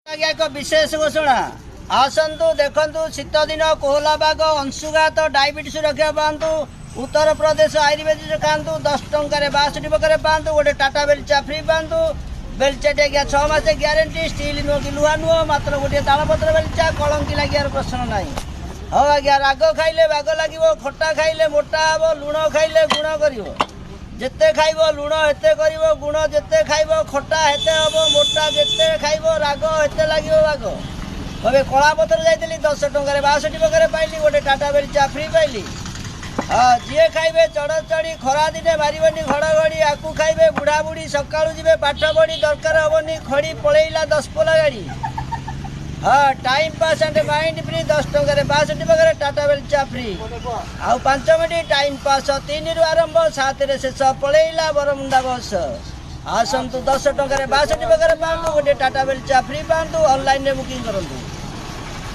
ଆଜ୍ଞା, ଏକ ବିଶେଷ ଘୋଷଣା। ଆସନ୍ତୁ, ଦେଖନ୍ତୁ, ଶୀତ ଦିନ, କୋହଲା ପାଗ, ଅଂଶୁଘାତ, ଡାଇବେଟିସ୍ ରକ୍ଷା ପାଆନ୍ତୁ। ଉତ୍ତରପ୍ରଦେଶ ଆୟୁର୍ବେଦିକ ଖାଆନ୍ତୁ। 10 ଟଙ୍କାରେ 62 ପ୍ରକାର ପାଆନ୍ତୁ। ଗୋଟେ ଟାଟା ବେଲଚା ଫ୍ରି ପାଆନ୍ତୁ। ବେଲଚାଟି ଆଜ୍ଞା 6 ମାସ ଗ୍ୟାରେଣ୍ଟି। ଷ୍ଟିଲ୍ ନୁହଁ କି ଲୁହା ନୁହଁ, ମାତ୍ର ଗୋଟିଏ ତାଳପତ୍ର ବେଲଚା। କଳଙ୍କି ଲାଗିବାର ପ୍ରଶ୍ନ ନାହିଁ। ହଉ ଆଜ୍ଞା, ରାଗ ଖାଇଲେ ବାଗ ଲାଗିବ, ଖଟା ଖାଇଲେ ମୋଟା ହବ, ଲୁଣ ଖାଇଲେ ଗୁଣ କରିବ। ଯେତେ ଖାଇବ ଲୁଣ ଏତେ କରିବ ଗୁଣ। ଯେତେ ଖାଇବ ଖଟା ହେତେ ହବ ମୋଟା। ଯେତେ ଖାଇବ ରାଗ ଏତେ ଲାଗିବ ବାଗ। ଏବେ କଳାପଥର ଯାଇଥିଲି, 10 ଟଙ୍କାରେ 62 ପ୍ରକାର ପାଇଲି, ଗୋଟେ ଟାଟା ବେଲଚା ଫ୍ରି ପାଇଲି। ହଁ, ଯିଏ ଖାଇବେ ଚଢ଼ଚଢ଼ି, ଖରା ଦିନେ ମାରିବନି ଘଡ଼ଘଡ଼ି। ଆକୁ ଖାଇବେ ବୁଢ଼ା ବୁଢ଼ୀ, ସକାଳୁ ଯିବେ ପାଠ ପଢ଼ି, ଦରକାର ହବନି ଖଡ଼ି। ପଳେଇଲା ଦଶପଲା ଗାଡ଼ି। ହଁ, time pass and mind free। 10 ଟଙ୍କାରେ 62 ପ୍ରକାର, ଟାଟା ବେଲଚା ଫ୍ରି। ଆଉ 5 ମିନିଟ୍ ଟାଇମ୍ ପାସ୍। 3ରୁ ଆରମ୍ଭ, 7ରେ ଶେଷ। ପଳେଇଲା ବରମୁଣ୍ଡା ବସ୍। ଆସନ୍ତୁ, 10 ଟଙ୍କାରେ 62 ପ୍ରକାର ପାଆନ୍ତୁ, ଗୋଟେ ଟାଟା ବେଲଚା ଫ୍ରି ପାଆନ୍ତୁ। ଅନଲାଇନରେ ବୁକିଂ କରନ୍ତୁ।